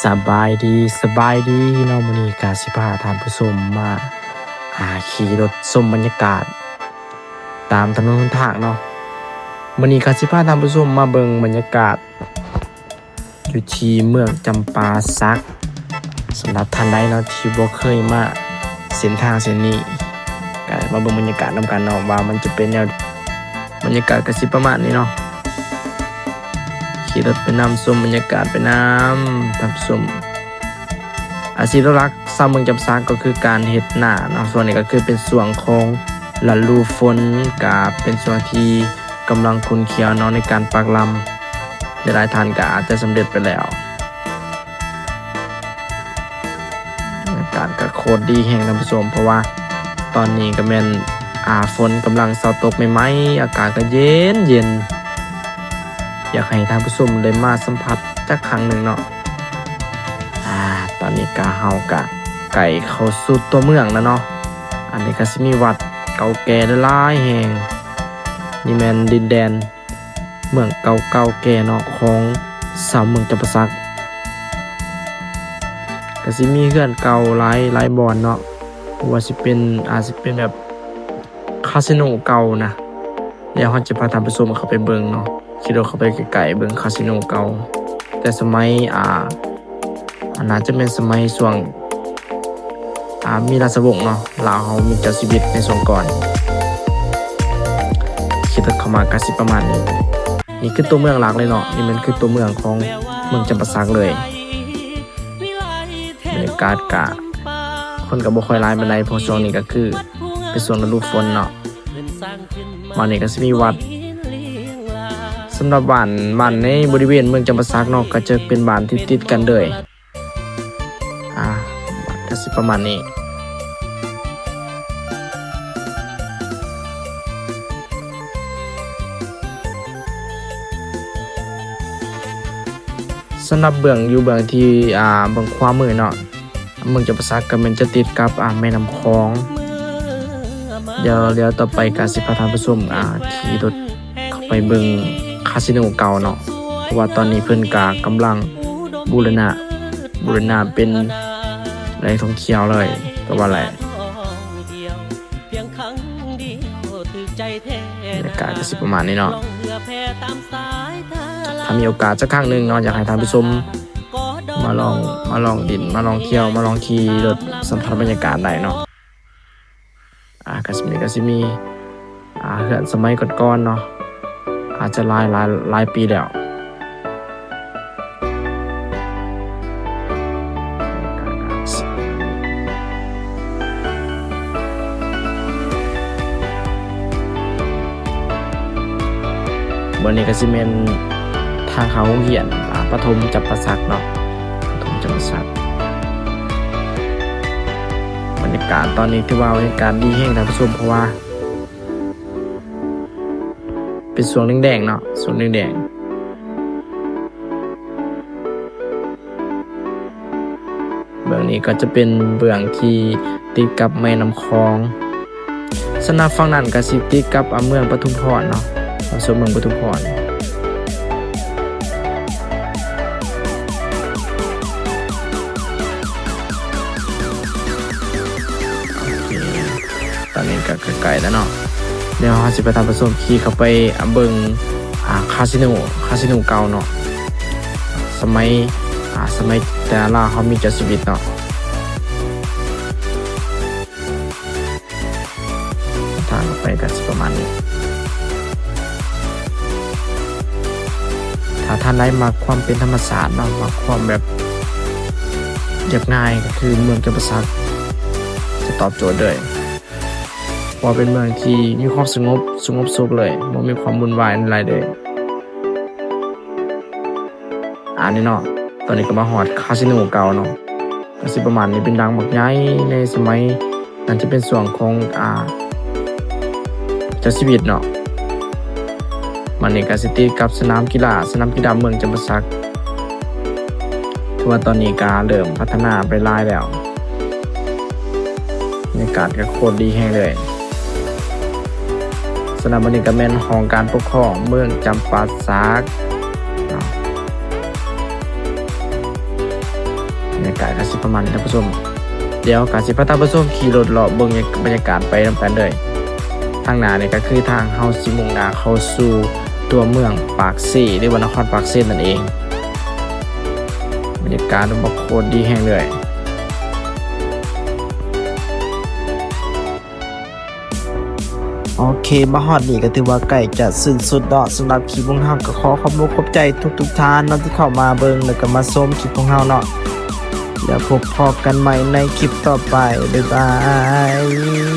ສະບາຍດີ ສະບາຍດີເນາະ, ມື້ນີ້ກະຊິພາທ່ານຜູ້ຊົມມາ ອ່າ ຂີ່ລົດຊົມບັນຍາກາດຕາມຖະໜົນຫົນທາງເນາະ. ມື້ນີ້ກະຊິພາທ່ານຜູ້ຊົມມາເບິ່ງບັນຍາກາດຢູ່ທີ່ເມືອງຈຳປາສັກ. ສຳລັບທ່ານໃດເນາະທີ່ບໍ່ເຄີຍມາເສັ້ນທາງເສັ້ນນີ້ ກະມາເບິ່ງບັນຍາກາດນຳກັນເນາະ ວ່າມັນຈະເປັນແນວໃດ. ບັນຍາກາດກະຊິປະມານນີ້ເນາະ. ຂີ່ລົດໄປນຳ ຊົມບັນຍາກາດໄປນຳ ທ່ານຜູ້ຊົມ. ອາຊີບຫຼັກໆຊາວເມືອງຈຳປາສັກກໍຄືການເຮັດນາເນາະ. ຊ່ວງນີ້ກໍຄືເປັນຊ່ວງຂອງລະດູຝົນ ກະເປັນຊ່ວງທີ່ກຳລັງຂຸ້ນຂ້ຽວເນາະ ໃນການປັກລຳ. ຫຼາຍໆທ່ານກະອາດຈະສຳເລັດໄປແລ້ວ. ອາກາດກະໂຄດດີແຮງທ່ານຜູ້ຊົມ ເພາະວ່າຕອນນີ້ກະແມ່ນ ອ່າ ຝົນກຳລັງເຊົາຕົກໃໝ່ໆ ອາກາດກະເຢັນໆ. ຢາກໃຫ້ທ່ານຜູ້ຊົມໄດ້ມາສຳຜັດຈັກຄັ້ງໜຶ່ງເນາະ. ອາ ຕອນນີ້ກະ ເຮົາກະໃກ້ເຂົ້າສູ່ຕົວເມືອງແລ້ວເນາະ. ອັນນີ້ກະຊິມີວັດເກົ່າແກ່ຫຼາຍໆແຫ່ງ. ນີ້ແມ່ນດິນແດນ ເມືອງເກົ່າເກົ່າແກ່ເນາະ ຂອງຊາວເມືອງຈຳປາສັກ. ກະຊິມີເຮືອນເກົ່າຫຼາຍ ຫຼາຍບ່ອນເນາະ ບໍ່ວ່າຊິເປັນ ອາດຊິເປັນແບບຄາສິໂນເກົ່ານະ. ດຽວເຮົາຈະພາທ່ານຜູ້ຊົມເຂົ້າໄປເບິ່ງເນາະ, ຂີ່ລົດເຂົ້າໄປໃກ້ໆ ເບິ່ງຄາສິໂນເກົ່າ ແຕ່ສະໄໝ ອ່າ ອາ ໜ້າຈະແມ່ນສະໄໝຊ່ວງ ອາ ມີລາຊະວົງເນາະ, ລາວເຮົາມີເຈົ້າຊີວິດໃນຊ່ວງກ່ອນ. ຂີ່ລົດເຂົ້າມາກະຊິປະມານນີ້. ນີ້ຄືຕົວເມືອງຫຼັກເລີຍເນາະ, ນີ້ແມ່ນຄືຕົວເມືອງຂອງເມືອງຈຳປາສັກເລີຍ. ບັນຍາກາດກະ ຄົນກະບໍ່ຄ່ອຍຫຼາຍປານໃດ ເພາະຊ່ວງນີ້ກະຄືເປັນຊ່ວງລະດູຝົນເນາະ. ບ້ານນີ້ກະຊິມີວັດ. ສຳລັບບ້ານ ບ້ານໃນບໍລິເວນເມືອງຈຳປາສັກເນາະ ກະຈະເປັນບ້ານທີ່ຕິດກັນເລີຍ. ອາ ກະຊິປະມານນີ້. ສຳລັບເບື້ອງ ຢູ່ເບື້ອງທີ່ ອາ ເບື້ອງຂວາມືເນາະ ເມືອງຈຳປາສັກກະແມ່ນຈະຕິດກັບ ອາ ແມ່ນ້ຳຂອງ. ດຽວ ດຽວຕໍ່ໄປກະຊິພາທ່ານຜູ້ຊົມ ອາ ຂີ່ລົດເຂົ້າໄປເບິ່ງຄາສິໂນເກົ່າເນາະ ເພາະວ່າຕອນນີ້ເພິ່ນກະກຳລັງບູລະນະ ບູລະນະເປັນແຫຼ່ງທ່ອງທ່ຽວເລີຍກະວ່າໄດ້. ບັນຍາກາດກະຊິປະມານນີ້ເນາະ. ຖ້າມີໂອກາດສັກຄັ້ງໜຶ່ງເນາະ ຢາກໃຫ້ທ່ານຜູ້ຊົມມາລອງ ມາລອງຫຼິ້ນ ມາລອງທ່ຽວ ມາລອງຂີ່ລົດ ສຳຜັດບັນຍາກາດໄດ້ເນາະ. ອາ ກະຊິມີ ກະຊິມີ ອາ ເຮືອນສະໄໝກ່ອນໆເນາະ ອາດຈະຫຼາຍ ຫຼາຍ ຫຼາຍປີແລ້ວ. ບ່ອນນີ້ກະຊິແມ່ນທາງເຂົ້າໂຮງຮຽນ ອາ ປະຖົມຈຳປາສັກເນາະ ປະຖົມຈຳປາສັກ. ບັນຍາກາດຕອນນີ້ຖືວ່າບັນຍາກາດດີແຮງທ່ານຜູ້ຊົມ ເພາະວ່າ ເປັນຊ່ວງແດງໆເນາະ ຊ່ວງແດງໆ. ເບື້ອງນີ້ກໍຈະເປັນເບື້ອງທີ່ຕິດກັບແມ່ນ້ຳຂອງ. ສຳລັບຝັ່ງນັ້ນກໍຊິຕິດກັບ ອາ ເມືອງປະທຸມພອນເນາະ ສ່ວນເມືອງປະທຸມພອນ. ຕອນນີ້ກໍໃກ້ໆແລ້ວເນາະ. ດຽວເຮົາຊິພາທ່ານຜູ້ຊົມຂີ່ເຂົ້າໄປ ອາ ເບິ່ງ ອາ ຄາສິໂນ ຄາສິໂນເກົ່າເນາະ ສະໄໝ ອາ ສະໄໝແຕ່ລາວເຮົາມີເຈົ້າຊີວິດເນາະ. ທາງເຂົ້າໄປກໍຊິປະມານນີ້. ຖ້າທ່ານໃດມັກຄວາມເປັນທຳມະຊາດເນາະ ມັກຄວາມແບບຮຽບງ່າຍ ກໍຄືເມືອງຈຳປາສັກຈະຕອບໂຈດເລີຍ. ເພາະວ່າເປັນເມືອງທີ່ມີຄວາມສະຫງົບ ສະຫງົບສຸກເລີຍ ບໍ່ມີຄວາມວຸ່ນວາຍອັນໃດເລີຍ. ອາ ນີ້ເນາະ ຕອນນີ້ກໍມາຮອດຄາສິໂນເກົ່າເນາະ ກໍຊິປະມານນີ້ ເປັນດັງບັກໃຫຍ່ໃນສະໄໝ ໜ້າຈະເປັນຊ່ວງຂອງ ອາ ເຈົ້າຊີວິດເນາະ. ມັນນີ້ກໍຊິຕິດກັບສະໜາມກິລາ ສະໜາມກິລາເມືອງຈຳປາສັກ ຖືວ່າຕອນນີ້ກໍເລີ່ມພັດທະນາໄປຫຼາຍແລ້ວ. ບັນຍາກາດກໍໂຄດດີແຮງເລີຍ. ສຳລັບອັນນີ້ກໍແມ່ນຫ້ອງການປົກຄອງເມືອງຈຳປາສັກເນາະ. ກາດກໍຊິປະມານນີ້ທ່ານຜູ້ຊົມ. ດຽວກໍຊິພາທ່ານຜູ້ຊົມຂີ່ລົດເລາະເບິ່ງບັນຍາກາດໄປນຳກັນເລີຍ. ທາງໜ້ານີ້ກໍຄືທາງເຮົາຊິມຸ່ງໜ້າເຂົ້າສູ່ຕົວເມືອງປາກເຊ ຫຼືວ່ານະຄອນປາກເຊນັ້ນເອງ. ບັນຍາກາດມັນໂຄດດີແຮງເລີຍ. ໂອເຄ ມາຮອດນີ້ກໍຖືວ່າໃກ້ຈະສິ້ນສຸດເນາະ. ສຳລັບຄລິບຂອງເຮົາກໍຂໍຂອບອົກຂອບໃຈທຸກໆທ່ານເນາະ ທີ່ເຂົ້າມາເບິ່ງ ແລ້ວກໍມາຊົມຄລິບຂອງເຮົາເນາະ. ແລ້ວພົບພໍ້ກັນໃໝ່ໃນຄລິບຕໍ່ໄປ. ບາຍບາຍ.